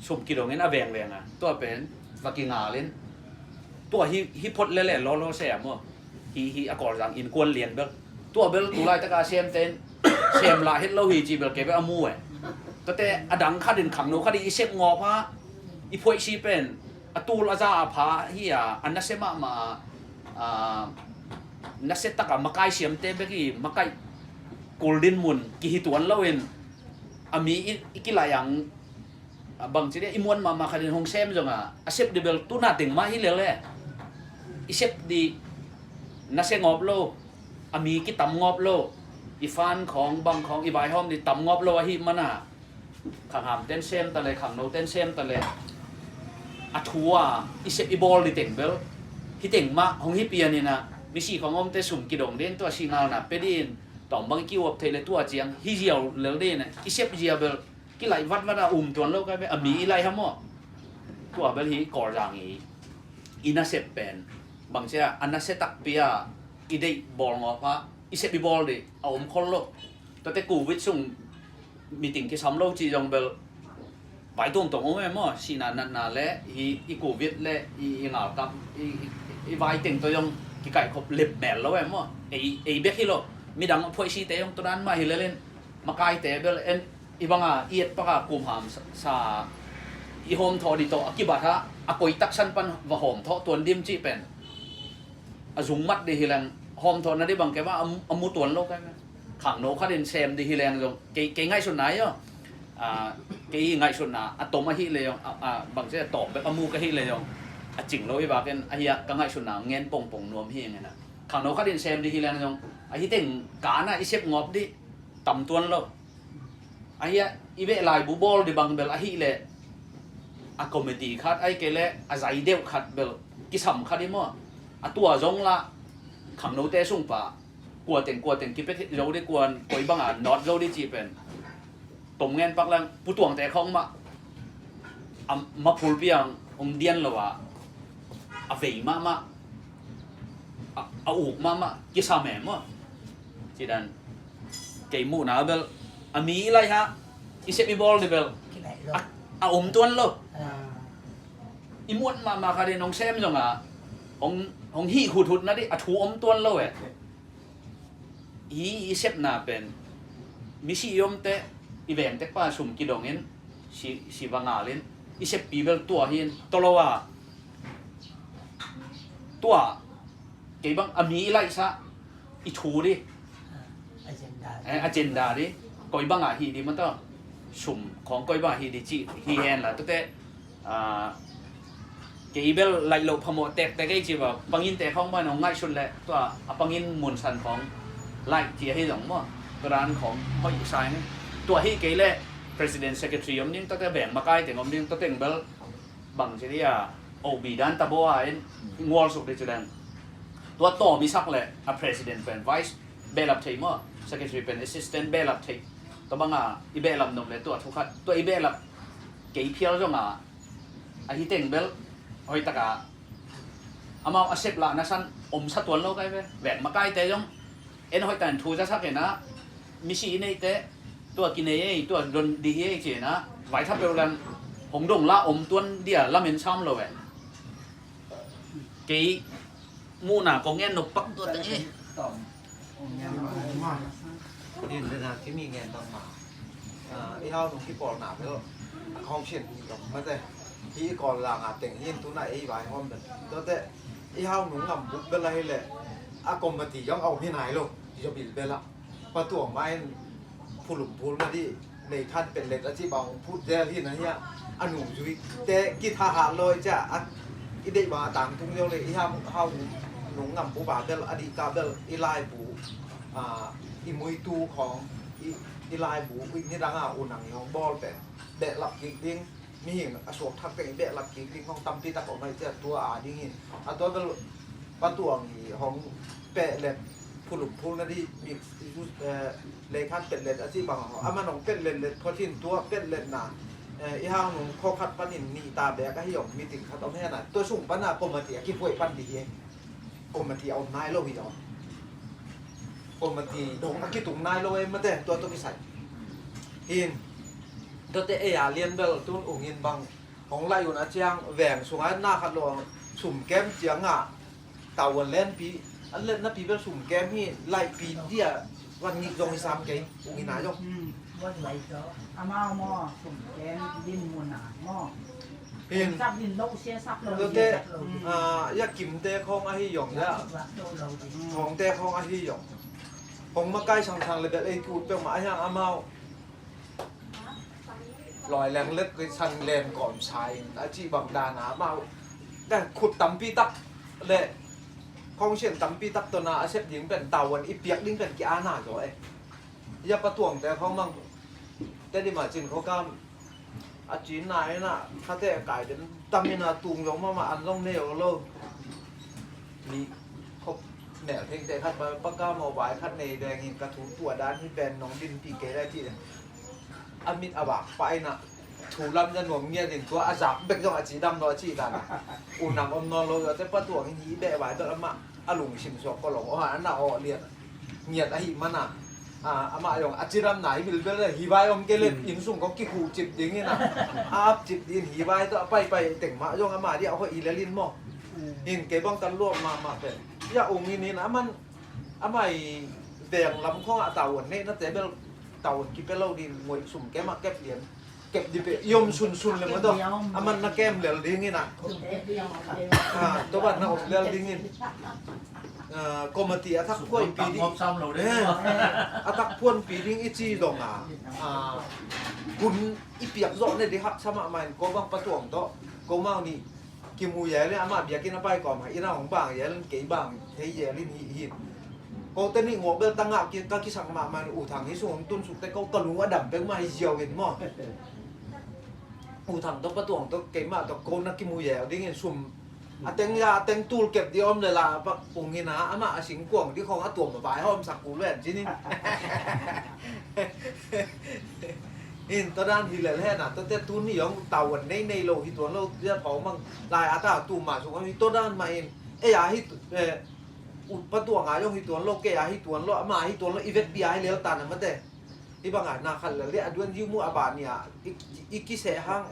sum kidongin a vengveng a tua pen va kingalin tua hi, hi phot lele lolo se a maw? Hi, hi a Kawlzang innkuan lian bel tua bel tu laitaka semte in sem lah het lo hi ci bel kei bel a mu e. Tate a dang khatin khangno khatin i sep ngawp ha i phoihsi pen a tul a za a pha hi a, a nasia mahmah a, a, nasia taka makai siamte bek i makai kul din mun kihi tuan loin a mi i, i kilaih ang a bangci dia i muan mahmah khatin hong sem zonga a sep di bel tuna teng mah hi lele. I sep di nasia ngawp lo, a mi kitam ngawp lo, i fan khawng bang khawng i vaihawm di tam ngawp lo ahi mana khangham ten sem tale, khangno ten sem tale a thu a i sep i bawl di teng bel hi teng mah hong hi pian ina misi khawng omte sum kidong din tua singalna pe din tawm bang i kiuap theih le tua ciang hi ziau lel din i sep zia bel kilaih vatvat a um tuan lo kai ve a mi i laih ha maw? Tua bel hi Kawlzang i i nasep pen bangcia a nasia takpi a i deih bawl ngawp a i sep i bawl di a om khol lo. Tate covid sung meeting kisam lo ci zong bel vai tuamtuam om em maw? Sihna natna le hi i covid le i, i ngalkap i, i, i vai teng tawh zong kikaihkhop lep mel lo em maw? Ei, ei bek hi lo midang phuaisite zong tua dan mah hi lelin makaite bel en i banga i et paka kumham sa, sa i hawmthawh di tawh a kibat ha a koi taksan pan va hawmthawh tuan dim cih pen a zungmat di hi leng hawmthawhna di bang kei bang a mu tuan lo kai ve. Khangno khatin sem di hi leng zong kei, kei ngaihsutna hi aw. A, kei ngaihsutna a tom ahi le zong a, a bangci a tawm bek a mu ka hi le zong a cing lo i bakin ahi a ka ngaihsutna ngen pongpong nuam hi ngena. Khangno khatin sem di hi leng zong ahi teng kana i sep ngawp di tam tuan lo. Ahi a i beh laibu bawl di bang bel ahi le a committee khat ai kei le a zai deuh khat bel kisam khat i maw? A tua zong la khangnote sungpa kua teng kua teng kipia zo di kuan koi banga nawt zo di ci pen tom ngen pak lang putuangte khawng mah a maphul piang hong dian lo a a vei mahmah a, a uk mahmah kisam e maw? Cidan kei muhna bel a mi i laih ha i sep i bawl di bel a, a om tuan lo. I muan mahmah khatin hong sem zonga hong, hong hih huthutna di a thu om tuan lo e. Hi i sepna pen misi i omte i vengtek pa sum kidongin si, si va ngalin i seppi bel tua hin tolo a tua kei bang a mi i laihsa i thu di agenda di koi banga hi di mata sum khawng koi banga hi di ci hi hen la tute. Kei bel laih loh phamawh tektek ei ci va pangin te khawng ban hong ngaihsun leh tua a pangin munsan khawng laih ci ahi zong maw? Tua dan khawng hoih sa ing. Tua hi kei leh president secretary om ding tuate beng makai teng om ding tua teng bel bang ci dia obi dan tabaw a in ngualsuk di ci leng tua tawm i sak leh a president pen vice behlap thei maw? Secretary pen assistant behlap thei. Tua banga i behlap nop leh tua thukhat tua i behlap kei phial zonga ahi teng bel hoihtaka amau a sep lahna san omsa tuan lo kai ve. Vek makaite zong en hoihtakin thu zasak ena misi i neihte tua kinei ei tua don di hi ei ci ena vaithapeuh lang hong dong la om tuan dia lamen sam lo e. Kei Muhna kong en nop pak tua teng e. Din dena kimi ngen dang ma. I hau nung kipawlna bel a khong sin hi dong mate. Hi i kawl langa teng hin tuna ei vai hom bel. Tuate i hau nung ngam buk bel ahi le a committee yong au hi nai lo. Yo bil bel a. Patuang main phulum phul na di nei khan petlet a ci bang phut zel hi na hi a. A nung zui te kitha ha loi cia a i dei bang a tang tung zeu le i ham hau nung ngam bu ba bel a di ka bel i lai bu, a, i mui tu khong i, i lai bu i ni dang a u nang i hong bol pen behlap kik ding. Mihing a suak thak teng i behlap kik ding hong tampi tak om ai cia tua a ding hin a tua bel patuang i hong pehlet phulum phul na di mix, eh, leikhan petlet a ci bang ho a man hong petlet let kho cin tua petlet na, eh, i hang nung kho khat panin nih ta bek a hi om meeting khat om hena tua sung pana committee a kipuai pan di hi. Committee a om nai lo hi lo. Committee dong a kitung nai lo e mate tua tua kisai. Hin tuate ei a lian bel tun ung in bang hong lai un a ciang veng sunga na khat lo sum kem ciang a tau a len pi a len na pi bel sum kem hi lai pi dia van ngik zong hi sam kei ung in a zong. Amau maw sum kem din mun a maw. Hin. Sap din lo sia sap lo sia sap lo. Tua te, ah, ya kim te khong ahi yong ya. Khong te khong ahi yong. Khong makai sang sang le bel ei kut pek ma ahi ang amau. Loi leng let kei san len kom sai a ci bang dan amau. Ka khut tampi tak le khong sian tampi tak to na a sep ding pen tau an i piak ding pen ki ana zo e. Ya patuang te khong mang. Te di ma cin khong kam. A cin na ina khate kai den tam ina tung zong mama an zong nei o lo. Ni khop nel theng te khat pa pa ka mo bai khat nei deng in ka thu tua dan hi pen nong din pi ke lai ti den. A mit a bak pa ina thu lam ja nuam ngiat in tua a zak bek zong a ci dam lo a ci dan. U nang om non lo te patuang in hi beh bai bek ama a lung sim suak ko long o ha na o lian. Ngiat ahi mana. Ah, amah zong a ciram nai bilbel le hi vai om ke le inn sung ko kikhu cip ding in a ap cip ding hi vai to a paipai teng mah zong amah di a hoih hi le lin maw. In kei bang kan luat mahmah pen ya ung in in aman amah i veng lam khong a tau an neih na te bel tau an kipia lo ding ngoih sum kemah kep lian. Kep di pe i om sunsun le ma dong. Aman na kem lel ding in a. Toban na om lel ding in. Committee a thak phuan pi ding. A thak phuan pi ding i ci dong a. Hun i piak zawh ne di hak sa mahmah in ko bang patuang tawh ko mau ni. Kimu yel in amah biakinn a pai kawm a inn a hong bang yel in kei bang thei yel in hih hi. Ko te nih ngawh bel tangah ka kisak mahmah in U Thang hi sung hong tunsuk te ko ka lung a dam peuhmah hi ziau in maw. U Thang tawh patuang tawh keimah tawh ko na kimu yel dingin sum a teng ya a teng tul kep di om le la pak ung in a amah a singkuang di khong a tuam a vai hawmsak kul ven cin in. In tua dan hi lel hen a tuate tuni hong tau an nei nei lo hi tuan lo tia thawng mang lai a ta tu mah sung hi tua dan mah in ei a hi patuang a hong hi tuan lo kei a hi tuan lo ama hi tuan lo i vetpi a hi lel tan a mate. Hi bang a na khat lel le a duan yu mu a ba ni a i kiseh hang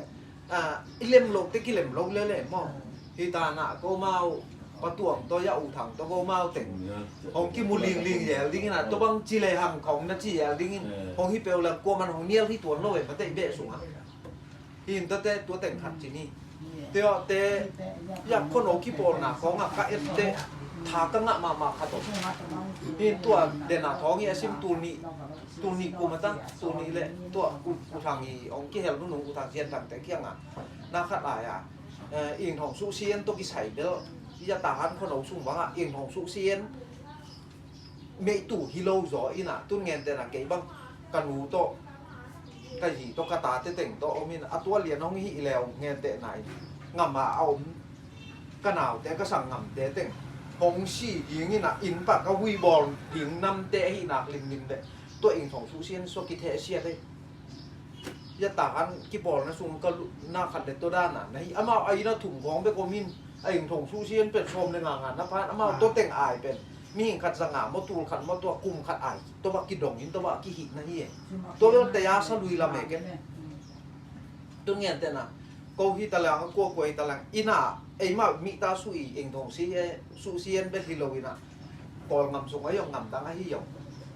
i lem lo te ki lem lo lele maw. Hi ta na ko mau patuang to ya U Thang to ko mau teng hong kimu lingling yel ding in a to bang ci le hang khong na ci yel ding in hong hi peu lam kua man hong nial hi tuan lo e mate i beh sung a. Hin tate tua teng khat ci ni. Te aw te ya khon o kipawlna khong a ka et te tha ka ngah mahmah khat o. Hin tua dena thawng hi a sim tul nih tul nih kum a ta tul nih le tua U Thang hi hong kihel nunung U Thang Sian Thang te kiang a na khat ai a. Ing Thawng Suh Sian to kisai bel ya ta han khon o sung bang a Ing Thawng Suh Sian meihtu hi lo zaw in a tun ngen te na kei bang ka nu tawh ka zi tawh ka tate teng tawh om in a tua lian hong hih leu ngen te na in ngam a a om ka naute ka sang ngamte teng hong si ding in a inn pa ka hui bawl ding namte ahi nak limlim le tua Ing Thawng Suh Sian sua kitheh siat ei. Ya ta han kipawlna sung ka na khat le to dana na hi amau a ina thum khawng bek om in a Ing Thawng Suh Sian pen sawm le nga nga na phan amau to teng ai pen mihing khat za nga maw tul khat maw tua kum khat ai to ba kidong in to ba kihih na hi e. To bel te ya sa lui lam e ken. Tu ngen te na Ko hi ta lang, a kuakua hi ta lang, inn ah eimah mihta suh i eng thong si e, suh si en bel hi lo inn ah, Kawlngam sung ahi zong, ngamdang ahi zong,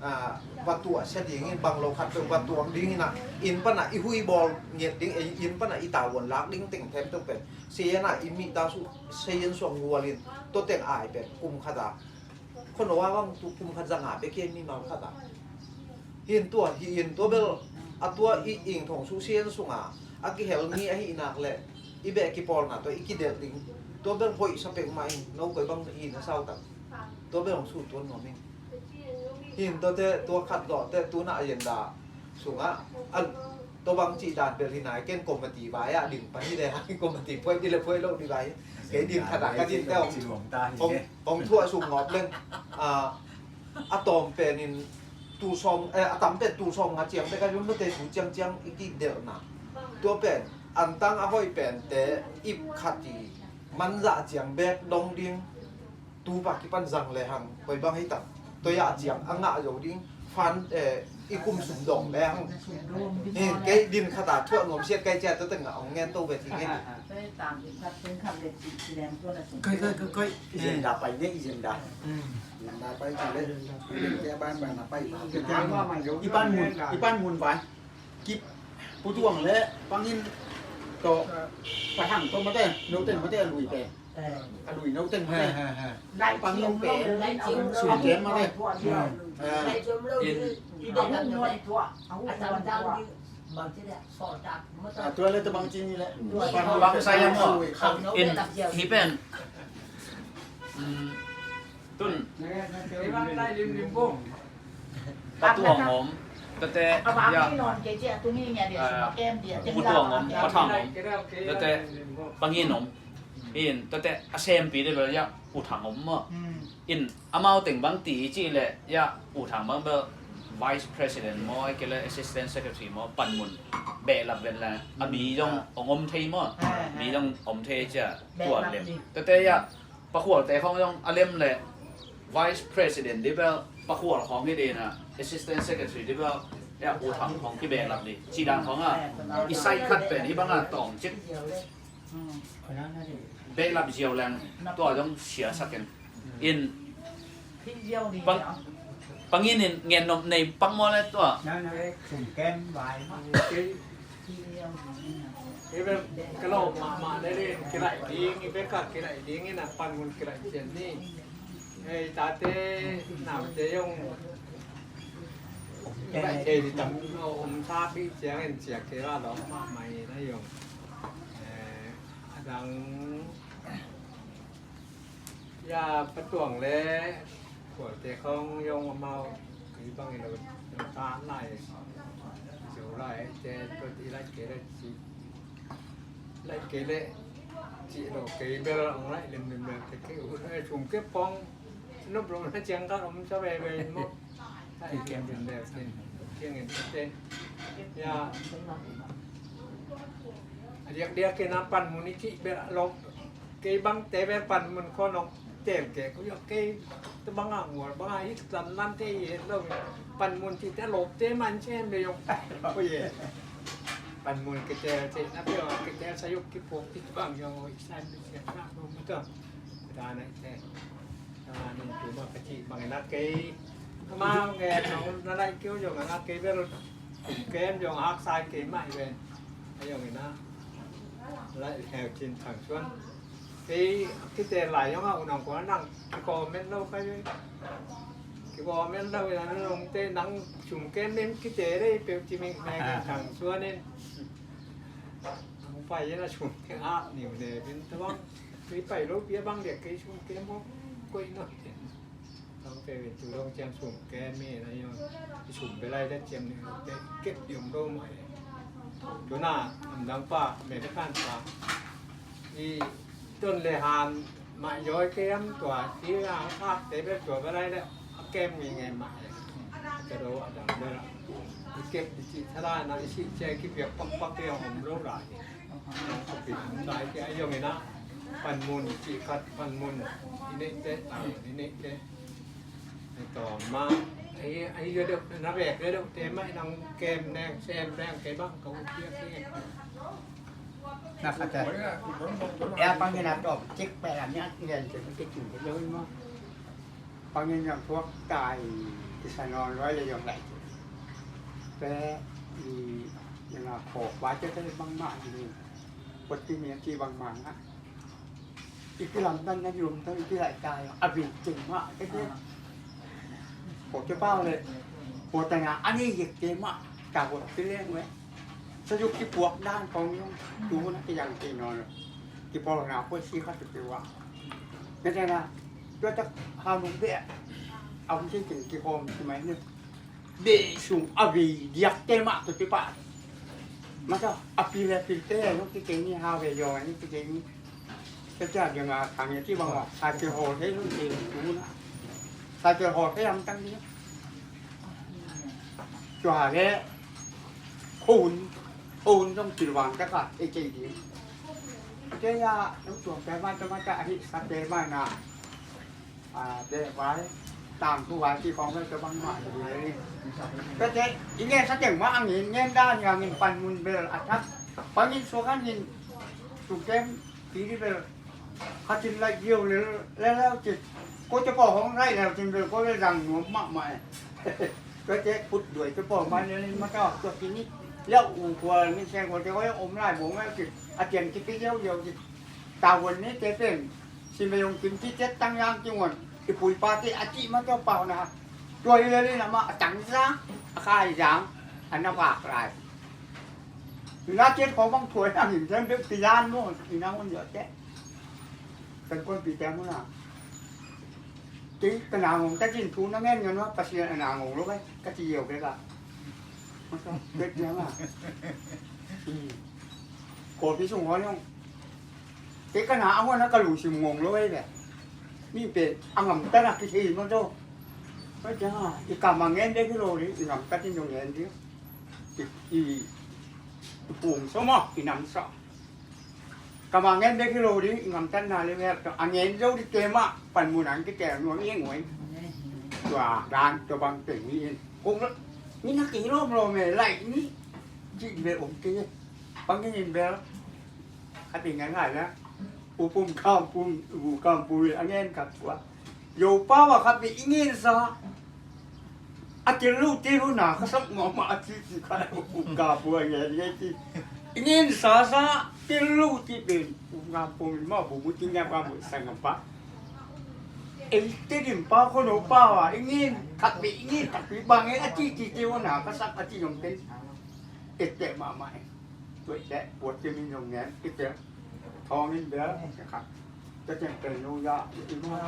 ah, va tuahsia dingin, bang lo khat peuh va tuang dingin ah, inn pan ah i hui bawl ngiat ding, ei, inn pan ah i tavuan lak ding teng khempeuh pen, si en ah i mihta suh, si en suang gual in, tua teng ai pen kum khat ah, khuano a bang tu kum khat za nga bek hi mimal khat ah. Hi in tua, hi in tua bel, a tua i eng thong suh si en sung ah a kihel mi ahih nak leh, i beh kipawlna tua i kidelh ding. Tua bel hoih sa peuhmah in, no koi bang hi na sau tak. Tua bel hong sut tuan nuam in. Hi in tua te, tua khat zawh te, tu na agenda sung ah, a, tua bang cih dan bel hi nai, ken committee vai ah ding pan hi le, committee phuai ding le phuai lo ding vai. Kei ding khat ah ka ding te hong, hong thuah sung ngawp leng, ah, a tawm pen in tul sawm, eh, a tam pen tul sawm nga ciang bek a, yun mate tu ciang ciang i kidelhna. Tua pen, antang a hoih pen te, ip khat i manzah ciang bek dong ding, tu pa kipan zang le hang, koi bang hi tak. Tua ya ciang a ngah zo ding, fan, eh, i kum sum dong le hang. Hi, kei din khat a thuah nuam siat kai cia tua teng a ong ngen to ve ti nge. Koi, koi, koi, koi. Agenda pai ne, agenda. Hmm. Agenda pai ti le. Agenda pai na pai. Ipan mun, ipan mun pai. Kip, Pu Tuang le, Pangin to, Pa Thang to mate, no teng mate a lui pen. A lui no teng mate. Pangin pen, sum kem mate. A tua le tabang cini le. Bang sa ya mo. In hi pen. Tun. Pa Tuang om. Tate ya. Pu Tuang om, Pa Thang om. Tate Pangin om. In tate a sempi de bel ya U Thang om mo. In amau teng bang ti ci le ya U Thang bang bel Vice President mo, ai ke le Assistant Secretary mo, panmun behlap ven la, a mi jong ong om thei mo. Mi jong om thei cia, tua lem. Tate ya Pa Khualte khong jong a lem le Vice President di bel Pa Khual khong hi dina, Assistant Secretary di bel ya U Thang khong kibehlap di. Ci dan khong a i sai khat pen hi bang a tawng cik. Behlap ziau leng tua zong sia sak in. In Pangin in ngen nop nei pang maw le tua. Hi pen ka lo mahmah le le kilaih ding, i bek a kilaih ding in a panmun kilaih cian ni. Hei tate naute zong kilaih thei di tam lo, om sa pi ciang in ciak kei la lo mahmah in a zong. A dang ya Pa Tuang le Khualte khong zong amau kei bang in lo, lo ta lai, zo lai te tua ti lai kei le ci, lai kei le ci lo kei bel ong lai lem lem le te kei u le sum kep khong nop lo na ciang ka om sa ve ve mo. Kiang in te. Ya. A diak diak kei na panmun i cih bel a lop. Kei bang te bel panmun khon ong tel kei. Ko yo kei te bang a ngual bang a hih tan nan te i het lo. Panmun cih te a lop te man sem le yong. Ko ye. Panmun kei tel te na pia kei tel sa yok ki pok ki bang yong oi san bi sia sa lo ma ta. Ka da na i te. Nin tu ma ka cih bangin a kei. Ama ngen nong na laih kei uh zong a na kei bel sum kem zong a haksai kei mah hi ven. A zongin a laih heu cin thang cuan. Kei kite lai zong a unang kua nang kiko men lo kai. Kiko men lo i nang nong te nang sum kem men kite dei peuh ci ming meng in thang cuan in. Ang pai in a sum kem a niu ne bin tabang. Kei pai lo pia bang dek kei sum kem bok koi no. Tang pe wen tu dong ciang sum kem mi na yo. I sum belai da ciang ni te kep yom lo mai. Tu na am dang pa me de kan pa. I ton le han ma yoi kem tua ti na ha te be tua belai da kem mi ngai ma. Ka do a dang da. I kep di ci thala na i si cia ki piak pak pak yong om lo lai. Nong ka pin lai ki a yong ina. Panmun ci khat panmun i nei te tang i nei te. Ai to ma ai ai yo deuh na vek yo deuh te ma i nang kem neng sem neng ke bang ka u piak ke. Na khat e. E a pangin a tawp cik pek a miak ngen cik ki cin te lo in maw. Pangin zong thuak tai kisa nawn luai le zong lai cik. Pe i nga khawk vai te te bangmah ni. Kuat ti mi a ci bangmah nga. I kilamdan na yum tang i kilaih tai a vin cing mah te te. Ko te pau le. Ko te na a ni yek te mah. Ka ko te leng we. Sa yuk kipuak dan kong yong. Tu na kiyang te nawn lo. Kipawl na ko si khat te wa. Mete na. Tua tak hau nung be. A hong cing cing kihawm ci mai ni. Beh sung a vei diakte mah tua ci pah. Masa a pil a pilte a luk ci kei ni, hau ve yaw ni ci kei ni. Tua ci a ding a khang ya ci bang a, cycle hawl thei luk ci tu na. Cycle hawl thei lam tang ni. Tua le khun, khun zong pil vang tak a thei kei ding. Tua ya luk tuang te mai, tua mai ta a hi sa te mai na. A, beh vai, tangthu vai ci khawng bel tua bangmah hi ding hi. Tua teh i ngen sa teng mah a ngen, ngen dan hi a, ngen panmun bel a thak. Bangin suak han ngen sungkem pi dih bel. Khatin laih ziau lel lel lel cin. Ko te pawl hong laih lel cin bel ko bel zang nuam mahmah e. Tua teh khut duai te pawl mah lel in mah ta tua kini. Liau u khua min seng ko te ko om lai bong lel cin. A tian kipi ziau ziau cin. Tavuan ni te pen Simei hong kim ci ciat tang yang ci ngon. I pu i pa te a cih mah tua pau na. Tua hi lel in amah a tang zang, a khai zang, a na vak lai. Na ciat khawng bang thuai ang in zang bek pi zan maw, i nang un zia te. Kan kuan pi te maw na. Kei ka na ngong ta cin thu na ngen ngen maw, Pasian a na ngong lo bai, ka ci yeu bek a. Bek ciang a. Kawlpi sung haw ni hong. Kei ka na a huan a ka lungsim ngong lo ei ve. Mi pen a ngamtat a kithei maw zaw. Tua ciang a, i kam a ngen dek hi lo ding, i ngamtat in zong ngen ding. I, i, i pum so maw, i nam so. Kam a ngen dek hi lo ding, i ngamtat na le ve, a ngen zo ding te mah, panmun ang kitel nuam i ngoi. Tua dan, tua bang teng ni in. Kong lo, ni na kei lom lom e, laih ni. Ci ve om kei. Bang kei in bel. Khat i ngai ngai na. U pum kam pum, u kam pum a ngen khat tua. Yo pa wa khat i ngen sa. A til lu til lu na ka sak ma ma a ci ci khat u kam pum a ngen ngen ci. I ngen sa sa til lu ci pen u kam pum ma bu mu ci ngen kam pum sang pa. Ei te dim pa ko no pa wa i ngen khat i ngen khat bang e a ci ci til lu na ka sak a ci yong pen. E te ma ma e. Tua i te puat te min yong ngen i te. Thawng in bel ka khat. Ka teng pen nu ya i ma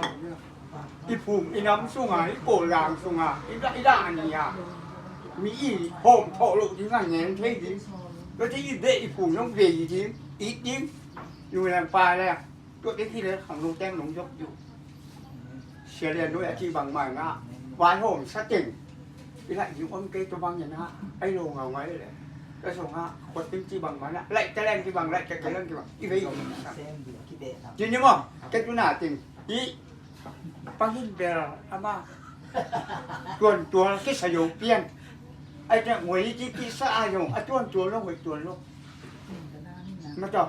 i phum i nam sunga i ko lang sunga i da i da ni ya. Mi i hom tho lo ding a ngen thei ding. Ka ti i de i phum yong ve i ding i ding. Yu yang pa le. Tua te ki le khang lo teng long yok yu. Sia lian nuai a ci bang mai na vai hom sa teng. I laih ding om kei tua bang in ha ai lo ngau ngai le. Ka song ha khuat tim ci bang mai na laih ta leng ci bang laih ta leng ci bang i vei om sa. Ci ni mong ke tu na ting i pangin bel ama tuan tual kisa yo pian. Ai ta ngoi ci kisa a yo a tuan tual lo ngoi tual lo. Mata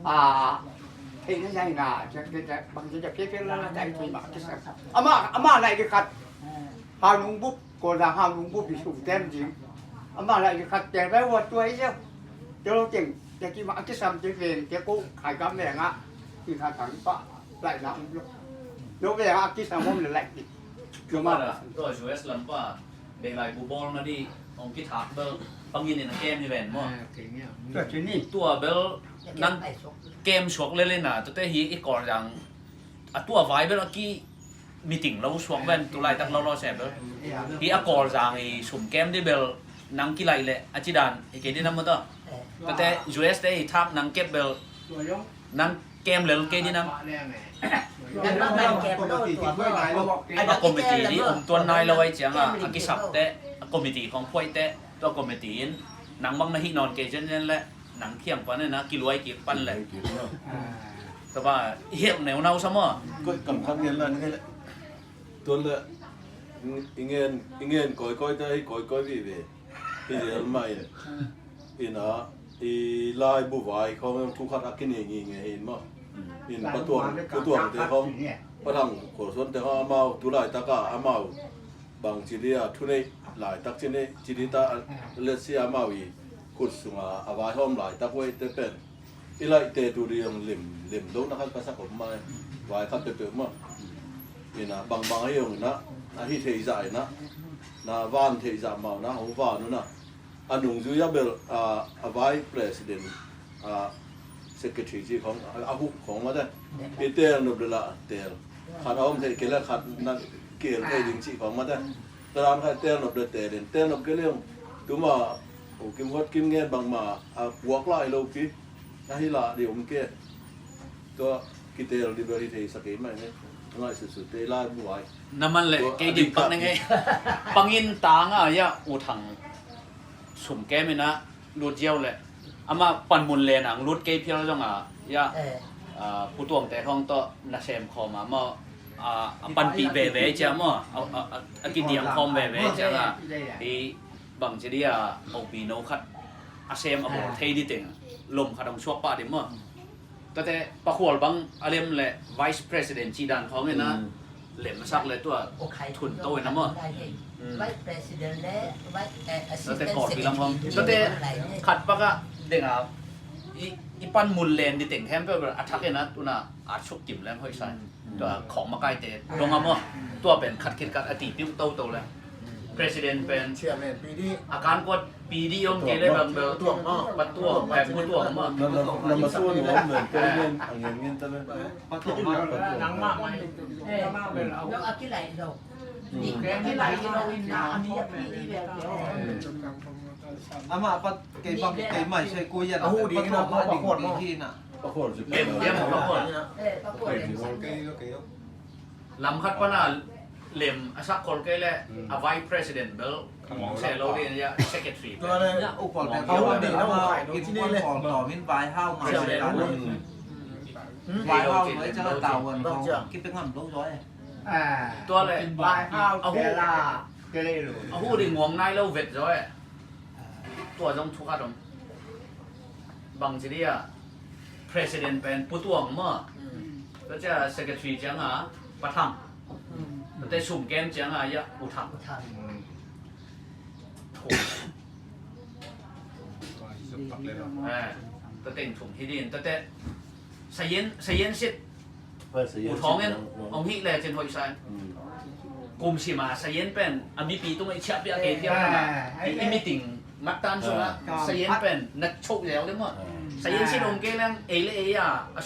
a hei na zai na bang zai pia pia la la zai tui ma kisa. Ama ama lai di khat. Hau nung bup ko da hau nung bup i sum tem ding. Ama lai di khat te bai wa tuai zia. Te lo teng te ki ma kisam te ven te ko khai kam ve nga. Ki kha thang pa lai na um lo. Lo ve nga kisam om le lai di. Lo ma la. Tua U S lam pa. Behlai bu bawl na di hong kithak bel pangin in a kem hi ven maw. Tua ci ni. Tua bel nang kem suak lele na tua te hi i kor zang a tua vai bel a ki meeting lo suak ven tu laitak lo lo se bel hi a kor zang i sum kem di bel nang kilai le a ci dan i ke di na maw ta. Tua te U S te i thak nang kep bel nang kem lel kei di nang. A committee di om tuan nai lo ai ciang a a kisap te a committee khong phuai te tua committee in nang bang na hi nawn kei zen zen le nang khiang pan na kiluai kik pan le. Tua ba i hek neu nau sa maw. Koi kam khat ngen la ngen le. Tuan le i ngen i ngen koi koi te i koi koi vi ve. Hi zel mai le. Ina I laibu vai khawng thu khat a kinei ngingei hi in maw. In Pa Tuang, Pa Tuangte khawng, Pa Thang Khualsuante khawng amau tu laitaka amau bang ci dia thuneih laitak ci ni, ci dita letsi amau i khut sunga a vaihawm laitak uh eite pen i laihte tu ding lim, lim lo na khat ka sak om mai, vai khat peuhpeuh maw. Ina bangbang ahi hong ina, a hi theih zah ina, na van theih zah mau na, hong van una. A nungzui a bel, a, a vice president, a, secretary ci khong, a, a huh khong mate. I tel nop le la tel. Khat a om thei kei le khat na kel thei ding ci khong mate. Tadan khat tel nop le tel in. Tel nop kei le hong. Tuma, u Kim Huat Kim ngen bangma, a, puak lai lo pi. A hi la di om ke. Tua kitel di bel hi thei sa kei mai ne. Ngai su su te lai buai. Naman le, tua kei a dim pak ne ngai. Pangin tanga ya u thang sum kem ina lut ziau le. Ama panmun le nang lut kei phial zong a ya. Eh. A, Pu Tuangte khong to na sem khawm a maw. A, a panpih veve cia maw. A, a, a, a kidiam khawm veve cia a. I bang ci dia opi no khat a sem a bawl thei di teng lom khat hong suak pah di maw. Tate Pa Khual bang a lem le vice president ci dan khawng ina lem a sak le tua thun to ina maw. Vice president le vice, eh, assistant secretary. Tate kawlpi lam khawng. Tate khat pak a deng a i, i panmun len di teng hem pe a thak ina tuna a suk kim leng hoih sai. Tua khawng makaite dong a maw. Tua pen khat khit khat a ti piu toto le. President pen a kan kuat P D om kei le bang bel Pa Tuang pen Pu Tuang maw. Na, na, na ma suan om pen pen a ngen ngen ta le. Pa Tuang maw. Nang mah mai. Nang mah bel au. Nang a kilai lo. Ni a kilai lo in na a mi a P D bel. Ama pat kei bang kei mai sai ko yan. A hu di na Pa Tuang maw. Pa Khual maw. Lem diam Pa Khual. Lam khat pana lem a sak khol kei le a vice president bel mong se lo di ya secretary. Tua le ya u kol te kau di na ma ki kol kol to min vai hau ma se la. Vai hau mai cha ta wan ko ki pe ngam lo zoi. Tua le vai hau ke la ke le lo. A hu di ngong nai lo vet zoi. Tua zong thu khat om. Bang ci dia president pen Pu Tuang maw. Tua cia secretary cianga Pa Thang. Tate sum kem cianga ya U Thang. Thum. Eh, tate thum hi din tate sayen, sayen sit U Thawng in hong hih le cin hoih sa. Kum sima sayen pen a mipi tung i chiah piah kei thiam na. I meeting mattan sung a sayen pen na choh leu le maw. Sayen sit hong kei leng ei le ei a a